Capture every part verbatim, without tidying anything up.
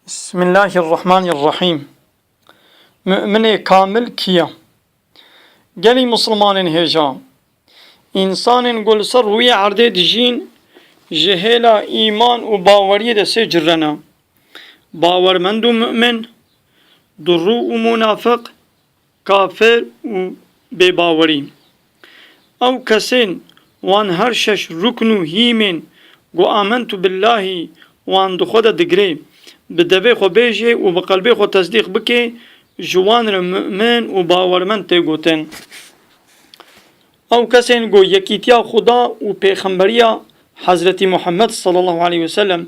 Bismillahirrahmanirrahîm. Mu'minê kamil kî ye? Gelî misilmanên hêja, însanên ku li ser rûyê erdê dijîn, ji hêla îman û baweriyê de sê cire ne: bawermend û mu'min, durû û munafiq, kafir û bêbawerî. Ew kesên wan her şeş rukn û hîmên ku amentu billahî wan di xwe de digire, bi devê xwe bêje û bi qelbê xwe tesdîq bike, ji wan re mu'min û bawermend tê gotin. Ew kesên ku yekîtiya Xuda û pêxemberiya Hezretî Muhammed sallallahu aleyhi ve sellem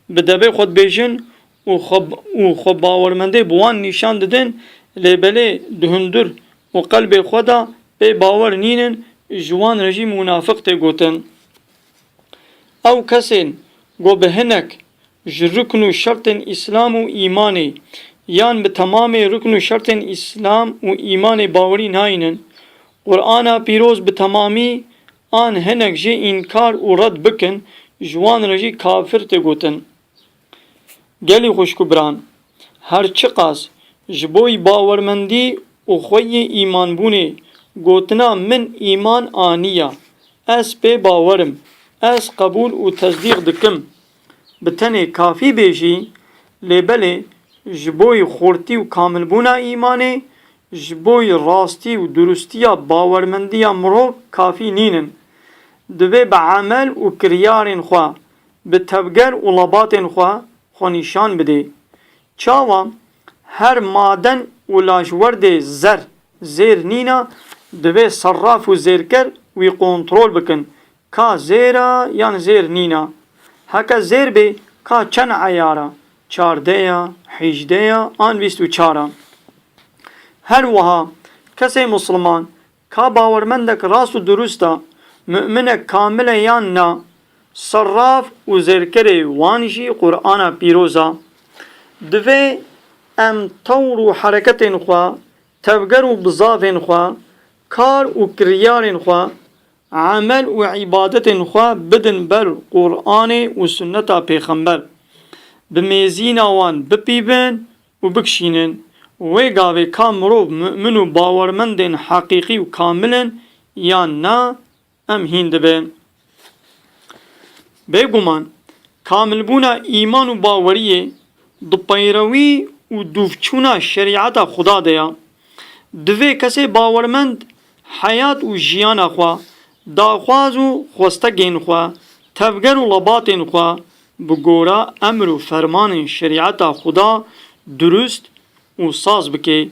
bi devê xwe dibêjin û xwe, û xwe bawermendê bi wan nîşan didin, lê belê di hundir û qelbê xwe de pê bawer nînin, ji wan re jî munafiq tê gotin. Ew kesên ku bi hinek ji rukn û şertên Îslam û îmanê yan bi temamê rukn û şertên Îslam û îmanê bawerî nayînin, Qur'ana pîroz bi temamî an hinek jê înkar û red bikin, ji wan re jî kafir tê gotin. Gelî xwişk û biran, her çiqas ji bo yî bawermendî û xweyê îmanbûnê gotina min îman aniya, ez pê bawer im, ez qebûl û tesdîq dikim, bi tenê kafî bê jî, lê belê ji bo yî xurtî û kamilbûna îmanê, ji bo yî rastî û durûstiya bawermendiya mirov kafî nînin. Divê bi emel û kiryarên xwe, bi tevger û lebatên xwe, xwe nîşan bidê. Çawa her maden û lajwerdê zer, zêr nîna, divê serraf û zêrker wî kontrol bikin, ka zêr a yan zêr nîna. Heke zêr bê, ka çend eyar a? Çardeh a, hîjdeh a, an bîst û çar a? Her wiha kesê misilman, ka bawermendek rast û durust a, mu'minek kamil e yan na, serraf û zêrkerê wan jî Qur'ana pîroz a. Divê em tewr û hereketên xwe, tevger û bizavên xwe, kar û kiryarên xwe, emel û îbadetên xwe bidin ber Qur'anê û sunneta pêxember. Bi mêzîna wan bipîvin û bikişînin. Wê gavê ka mirov mu'min û bawermendên heqîqî û kamil in yan na, em hîn dibin. Bêguman, kamilbûna îman û baweriyê di peyrewî û dûvçûna şerîeta Xuda de ya. Divê kesê bawermend heyat û jiyana xwe, daxwaz û xwestegên xwe, tevger û lebatên xwe bi gora emr û fermanên şerîeta Xuda durust û saz bike.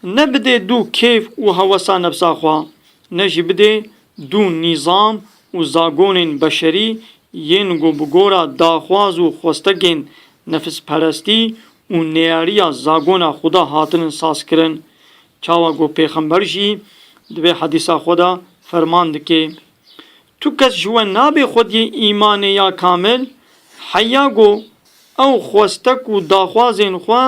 Ne bidê dû kêf û hewesa nefsa xwe, ne jî bidê dû nîzam û zagonên beşerî yên ku bi gora daxwaz û xwestegên nefisperestî û neyariya zagona Xuda hatinin sazkirin. Çawa ku Pêxember jî di vê hedîsa xwe de ferman dike: Tu kes ji we nabê xwediyê îmanê ya kamil, heya ku ew xwestek û daxwazên xwe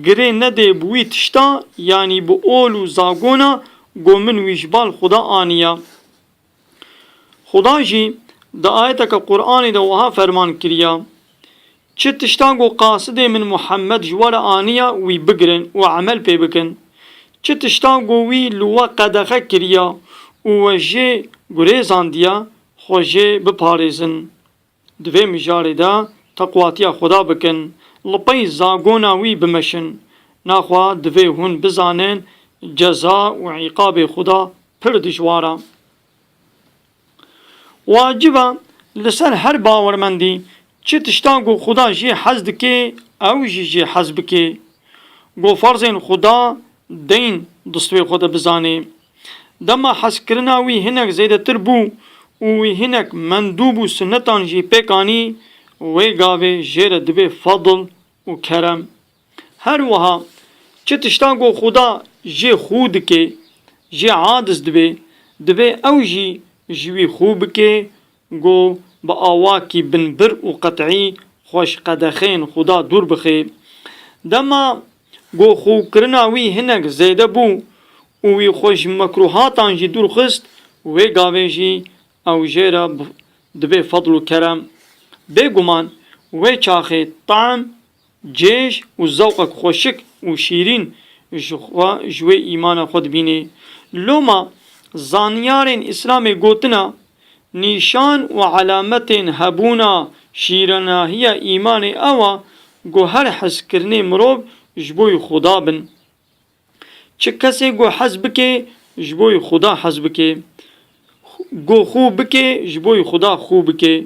girê nedê bi wî tişta, yanî bi ol û zagona ku min wî ji bal Xuda aniya. Xuda jî di ayeteke Qur'anê de wiha ferman kiriya: Çi tişta ku qasidê min Muhammed ji we re aniya, wî bigirin û emel pê bikin. Çi tişta ku wî li we qedexe kiriya û we jê gurêzandiya, xwe jê biparêzin. Di vê mijarê de teqwatiya Xuda bikin, li pey zagona wî bimeşin. Naxwe divê hûn bizanin ceza û îqabê Xuda pir dijwar e. Wacib e li ser her bawermendî çi tişta ku Xuda jê hez dike, ew jî jê hez bike. Ku ferzên Xuda deyn distwê xwe de bizanê. Dema hezkirina wî hinek zêdetir bû û wî hinek mendûb û sunnetan jî pêk anî, wê gavê jê re dibê fedl û kerem. Her wiha çi tişta ku Xuda jê xû dike, jê aciz dibe, divê ew jî ji wî xû bike, ku bi awakî binbir û qet'î xwe ji qedexeyên Xuda dûr bixe. Dema ku xûkirina wî hinek zêde bû û wî xwe ji mekrûhatan jî dûr xist, wê gavê jî ew jê re bi-, dibê fedl û kerem. Bêguman wê çaxê tam cêj û zewqek xweşik û şîrîn ji xwe, ji wê îmana xwe dibînê. Loma zanyarên Îslamê gotina, nîşan û alametên hebûna şîrenahiya îmanê ew a ku her hezkirinê mirov ji bo yî Xuda bin. Çi kesê ku hez bike, ji bo yî Xuda hez bike. Ku xû bike, ji bo yî Xuda xû bike.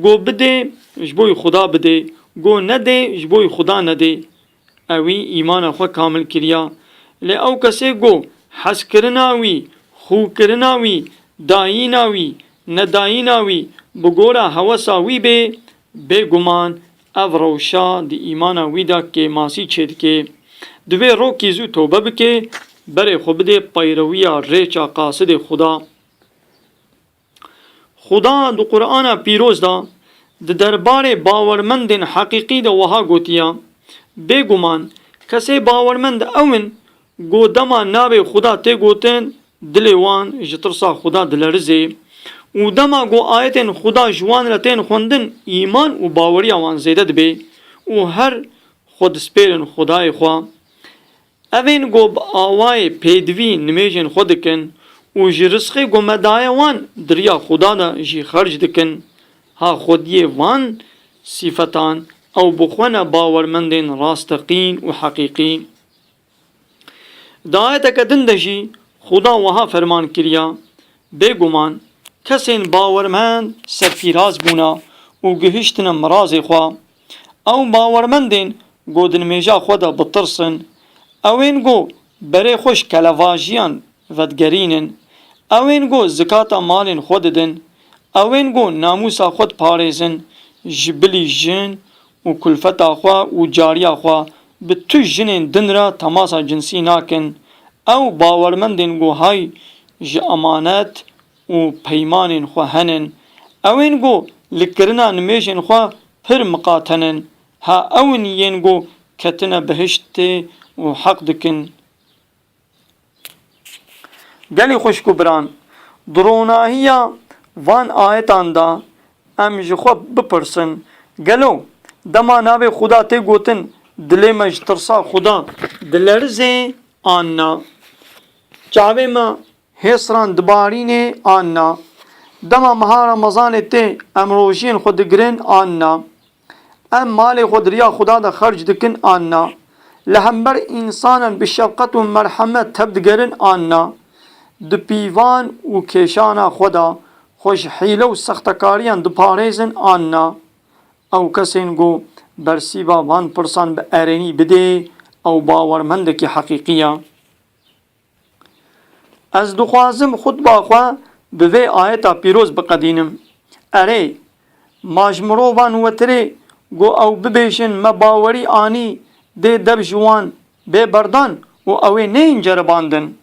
Ku bidê, ji bo yî Xuda bidê. Ku nedê, ji bo yî Xuda nedê. Ewî îmana xwe kamil kiriya. Lê ew kesê ku hezkirina wî, xûkirina wî, dayîna wî, nedayîna wî bi gora hewesa wî bê, bêguman ev rewşa di îmana wî de kêmasî çêdike. Divê rokî zû tobe bike, berê xwe bidê peyrewiya rêça qasidê Xuda. Xuda di Qur'ana Pîroz de di derbarê bawermendên heqîqî de wiha gotiye, Bêguman, kesê bawermend ew in, ku dema navê Xuda tê gotin, dilê wan ji tirsa Xuda dilerizê û dema ku ayetên Xuda ji wan re tên xwendin, îman û baweriya wan zêde dibe û her xwe dispêrin Xudayê xwe. Evên ku bi awayê pêdivî nimêjên xwe dikin û ji rizqê ku me daye wan di riya Xuda de jî xerc dikin, ha xwediyê van sîfetan ew bi xwe ne bawermendên rasteqîn û heqîqî. Di ayeteke din de jî Xuda wiha ferman kiriya, Bêguman, kesên bawermend serfîraz bûne û gihiştine mirazê xwe. Ew bawermendên ku di nimêja xwe de bitirsin, ew ên ku berê xwe ji kelevajiyan vedigerînin, ew ên ku zikata malên xwe didin, ew ên ku namûsa xwe diparêzin, ji bilî jin û kulfeta xwe û cariya xwe bi tu jinên din re temasa cinsî nakin. Ew bawermendên ku hay ji emanet û peymanên xwe henin. Ew ên ku li kirina nimêjên xwe pir miqate nin. Ha ew in yên ku ketine bihiştê û heq dikin. Gelî xwişk û biran, di ronahiya van ayetan de em ji xwe bipirsin, gelo dema navê Xuda tê gotin, dilê me ji tirsa Xuda dilerizê an na? Çavê me hêsran dibarînê an na? Dema meha Remezanê tê, em rojiyên xwe digirin an na? Em malê xwe di riya Xuda de xerc dikin an na? Li hember însanan bi şefqet û merhemet tevdigerin an na? Di pîvan û kêşana xwe de xwe ji hîle û sextekariyan diparêzin an na? Ew kesên ku bersîva van pirsan bi erênî bidê, ew bawermendekî heqîqî ye. Ez dixwazim xutba xwe bi vê ayeta pîroz biqedînim. Erê, ma ji mirovan wetirê ku ew bibêjin me bawerî anî, dê dev ji wan bê berdan û ew ê neyên ceribandin.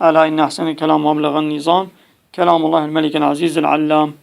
Ela inne ehsene kelam ve eblegan nîzam, kelamullahil melikil azîzil allam.